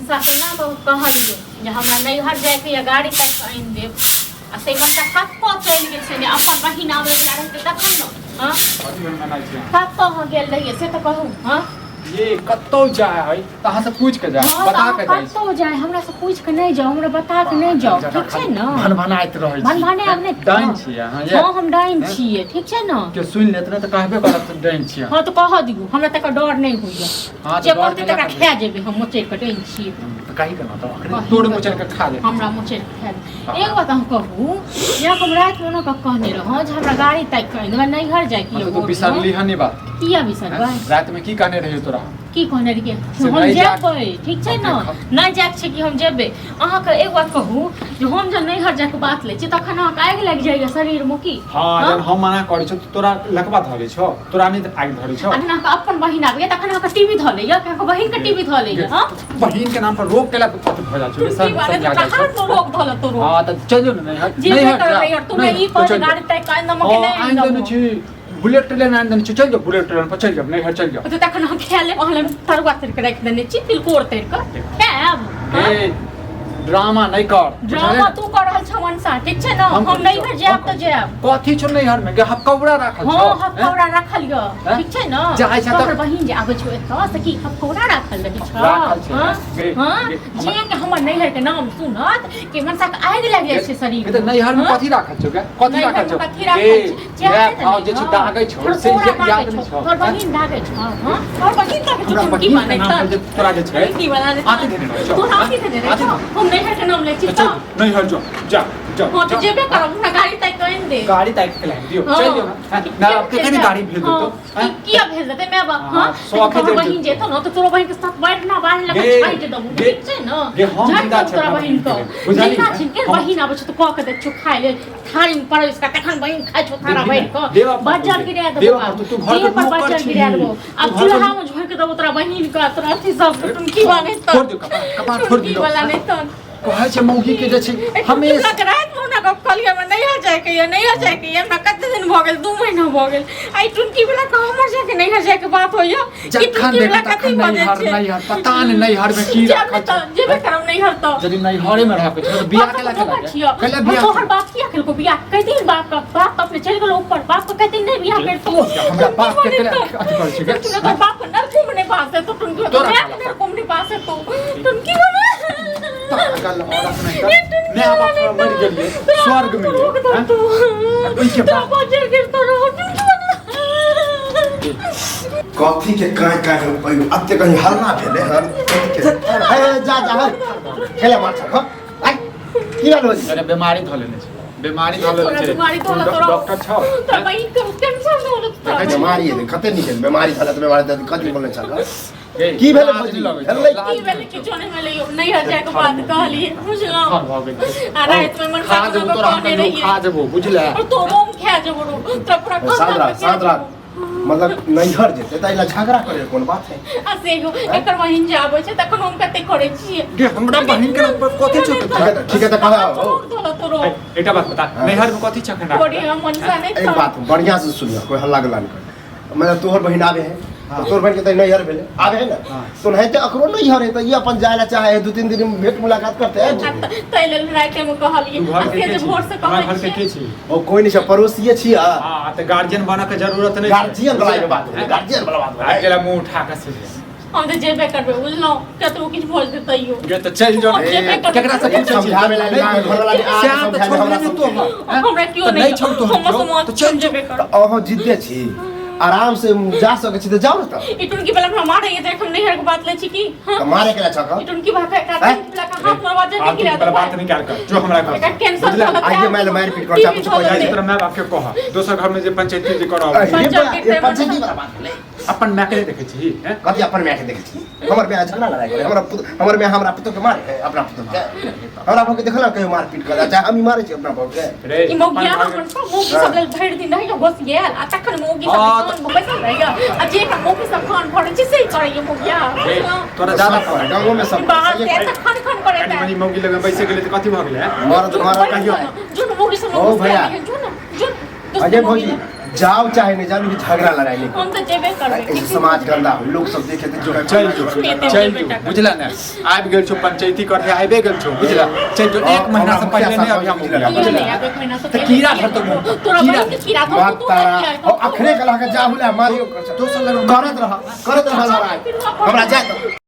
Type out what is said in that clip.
मनसा के ना बहुत कहलियै जे हमरा नैहर जाइके यऽ गाड़ी ताकि कऽ आनि देब आ से मनसा कतऽ चलि गेल से नहि अपन बहिन आबै वला रहतै तखन ने हँ कथी भेल मनाइ छी अहाँ? कतऽ अहाँ गेल रहियै से तऽ कहू हँ ये कतौ जाय है तऽ अहाँ से पूछ के जाय हँ तऽ बता अहाँ के जाइ छी कतौ जाय हमरा से पूछि कऽ नहि जाउ हमरा बता कऽ नहि जाउ ठीक छै ने भनभनाइत रहै छी भनभनायब नहि डाइन छी अहाँ ये हँ हम डाइन छियै ठीक छै ने के सुनि लेत ने तऽ कहबे करत डाइन छी अहाँ हँ तऽ कहऽ दियौ हमरा तकर डर नहि होइए हँ, तऽ जे डर कहतै केना तकरा करबै? खा जेबै हम मोचड़ि कऽ डाइन छियै तऽ कही के ना तऽ अखने कही तोड़ कऽ मोचड़ के खा ले हमरा मोचड़ि कऽ खा देब एगो बात अहाँ कहू जेना हम रातिमे ओना कऽ कहने रहौं जे हमरा गाड़ी ताकि कऽ आनि देब, हमरा नैहर जाइके यऽ तू भोरमे। बिसरली हन ई बात किया बिसरबै राति में की कहने रहियो तोरा की कहने रहियै से हम नहि जायब। जेबै ठीक छै ने देखब। नहि जायके छै कि हम जेबै अहाँके एक बात कहू जे हम जब नैहर जायके बात लै छी तखन अहाँके आगि लागि जाइए शरीरमे की हाँ हाँ? जहन हम मना करै छौ तऽ तोरा लकवा धरै छौ तोरा नहि आगि धरै छौ आ जहन अहाँके अपन बहिन आबैए तखन अहाँके टीवी धऽ लैए अहाँके बहिनके टीवी धऽ लैए हँ बहिन के नाम पर रोक केला कत भऽ जाइ छौ रे, की सब बात है, समझा जाइ कहाँ छौ तो रोक धऽ लेतो रोक हाँ तऽ चलि जो ने नैहर जेबे नैहर करबै जा। नैहर तू नहि, ई तऽ कहै चलि जो। गाड़ी तय कान नमक हाँ, नहि आनि देने छी बुलेट ट्रेन आनि देने छी चलि जाओ बुलेट ट्रेन पर चलि जाओ नैहर चलि जाओ तऽ तखन हम खाय लेब अहाँ लग तरुआ तरि कऽ राखि देने छी तिलकोर तरि कऽ खायब हँ? ए ड्रामा नहि कर ड्रामा तू कर रहल छ मनसा ठीक छै ने हम नैहर जायब तऽ जायब कथी छौ नैहर में गे हपकौड़ा राखल हँ छौ हपकौड़ा राखल यऽ हैं? ठीक छै ने जाइ छै तऽ- तोहर बहिन जे आबै छौ एतऽ से की हपकौड़ा राखल रहै छौ राखल छै, हँ? गे, हँ गे, जे के हमर नैहर के नाम सुनत कि मनसा के आगि लागि जाइ छै शरीर गे, तऽ नैहर में कथी राखल छौ गे कथी राखल छौ कथी राखल गे, छै माय भाव जे छै दागै छौ से याद नहि छौ तोहर बहिन दागै छौ हँ तोहर बहिन दागै छौ हमरा तुम की बहिन के बनै नाम पर जे तोरा जे छै की बना दे आती देने रहै छौ तोहर आती देने रहै आती छौ हम नैहर के नाम लै छी तऽ तऽ चल नैहर जो जा जा हँ तऽ जा। जेबे करब हमरा गाड़ी ताकि कऽ आनि दे गाड़ी ताकि के लाइन दियौ हँ। चल जो ना ना अब केखन गाड़ी भेज हँ, देतौ हैं? किया भेज देतै माय बाप हँ, हँ शौखे तोहर जे बहिन जेतौ ने तऽ तोरो बहिन के साथ बैठ ना बाढ़ लगा गे, छाँटि देबौ गे, ठीक छै ने गे, हम झाँटि जिंदा देबौ छी तोरा अपना बहिन के बहिन के बुझलिही? जिंदा छी के हम- बहिन आबै छै तऽ कऽ के दै छौ खाय लेल थारी में परसि कऽ तखन बहिन खाइ छौ थारा देखी भरि ने, कऽ देबऽ पर बज्जर तू, गिरा देबौ देबऽ पर आब। तू, तू घर के देह पर नौकर बज्जर छी। गिरा देबौ आब तू घर के- चूल्हा में झोंकि देबौ तोरा बहिन के तोरा अथी सब के टुनकी बने तऽ छोड़ दियौ कपार कपार छोड़ टुनकी दियौ वाला नहि तऽ कहै छै मौगी के जे छै हमेशा हमेशा राति में हमरा गप कहलियै हमरा नैहर जाइके यऽ नैहर जाइके यऽ हमरा कते दिन भऽ गेल 2 महीना भऽ गेल आ ई टुनकी वाला के हमर जाके नैहर जाइके बात होइया कि जखन टुनकी देखी वाला कथी तखन भऽ जाइ नैहर छै नैहर पता नहि नैहर में की जायब राखल नहि तऽ छै जेबे करब नैहर तऽ यदि नैहरे में रहके छै तऽ बियाह केला केला छियौ केला बियाह तोहर बाप किया केलको बियाह कई दिन बाप का बाप तऽ अपने चलि गेलो ऊपर बाप के कई दिन नहि बियाह करतो हमरा बाप के केला अथी करै छै गे? तोहर बाप के नरको में नहि पास है तो टुनकी तोरा तोरा खाला। नरको में नहि पास है तो टुनकी बना पागल औरत नहीं तऽ माय बाप हमरा मरि गेलियै स्वर्ग में हैं? ओहिके बाद कथी के काहे काहे अते कहीं हल्ला भेलै हन कथी के? हे जा जा हे खेले मार छ आइ की भेल होली अरे बीमारी धऽ लेने छै बीमारी धऽ लेने छै बीमारी धऽ लेने डॉक्टर छौ तोरा बहिन के टेंशन हो देखै छी। बीमारी है कते नीक है बीमारी छल तऽ बीमारी तऽ कथी बोलै छल गे, की भेलै लाज भौजी? नहि लगै छौ, भेलै लाज की नहि भेलै लगै छौ। किछो नहि भेलै यौ नैहर जायके बात कहलियै बुझलहुँ हँ, भऽ गेल। आ रातिमे मन खा जेबो तोरा हम कहने कहियो रहियै खा जेबो बुझले और तो मोम खा जेबो रो तोरा पूरा शांत कंधा रह शांत रह मतलब नैहर जेतै तऽ एहि झगड़ा करे कोन बात है आ से हो एकर बहिन जे आबै छै तखन हम कते करै छियै गे हमरा बहिन के नाम पर कथी छौ ठीक है ठीक है तऽ कहा हो तोरो एकटा बात बता नैहर में कथी छै अखन थोड़ी हम मनसा नहि एक बात बढ़िया से सुनियो कोई हल्ला गल्ला नहीं कर मतलब तोहर बहिन आबे है तो तोहर बहिन के तऽ नैहर भेलै आबे है ना तो नहीं तो अकरो नैहर है तो ये अपन जाए ला चाहे है दू तीन दिन भेंट मुलाकात करते हैं ताहि लेल रातिमे कहलियै तू घर के आ से के जे छी भोर से हमरा कहै घर के छियै के छी ओ कोई नहीं छै पड़ोसिए छियै हां तऽ गार्जियन बनऽ के जरूरत नहि छै। गार्जियन वाला के बात भेलै गार्जियन वाला बात आइ भेलै गेला मुंह उठा के सीधे हम तऽ जेबे करबै बुझलहुँ कतबो किछु भऽ जेतै तैयो गे तऽ चलि जो हम जेबे करबै। केकरा से पूछै छी समझावे ला नहीं, घरवाला के आके सएह तऽ समझावे छोड़ने हमरा नहि सब तोहर हैं? हमरा केओ तऽ नहि नहि छौ तोहर हम केओ, समाज तऽ चलि जो जेबे करब तऽ अहाँ जिद्दे छी आराम से जा सकै छी तऽ जाउ ने तऽ ई टुनकी वाला हमरा मारै तऽ हम नैहर के बात लै छी की हाँ तऽ मारे के छक ई टुनकी भाका एक आदमी वाला के हाथ मारवा जे फालतू निकले वाला बात निकाल कर जो हमरा घर एकर से। कैंसर बुझले? भऽ आइए मारि मारि पीट कर चाकू टीवी से जाइ छी तोरा माय बाप के कह दोसर घर में जे पंचायती जे करब पंचायती वाला बात भेलै अपन माय के नहि देखै छी हैं? कथी अपन माय के देखै छी हमर माय झगड़ा लड़ाइ करे हमरा हमर माय हमरा पुतोह के मारे है अपना पुतोह के हमरा भाव के देखल कहियो मारपीट करे चाहे हम ही मारे छी अपना भाव के रे ई मौगिया अपन हमर सब मौगी सब लेल भरि दिन रहैया घोसियाल आ तखन मौगी सब हाँ, कान बैसल रहैया आ जे एकरा मौगी सब कान भरै छै से करैया मौगिया रे, तोरा ज्यादा सब करे, गाँवो में सब बाहर करे, से सही तऽ खन खन करैत कनि मनि मौगी लग बैसे गेलै तऽ कथी भऽ गेलै हैं? मर्द मर्द कहियो जुन मौगी सब ओ भैया। जुन जुन अजय भौजी जाओ चाहे नहीं जाओ, लेकिन झगड़ा लड़ाई नहीं। हम तऽ जेबे करबै। ऐसे समाज गंदा हो, लोग सब देखे तो जो चल जो, चल जो, बुझला ने? आबि गेल छौ, पंचायती करके आबि गेल छौ, बुझला? चल जो, एक महीना से पहिले नहीं अभी हम किया बुझला? नहीं आब एक महीना से तऽ कीड़ा धरतौ मुँह पर, तोरा कीड़ा। बहिन के कीड़ा धरतौ, बात तू तारा कीड़ा धरतौ। और अखरे कला के जाहुला मारियो, दोसर लग करत रह, करत रह लड़ाई, हमरा जाए तो।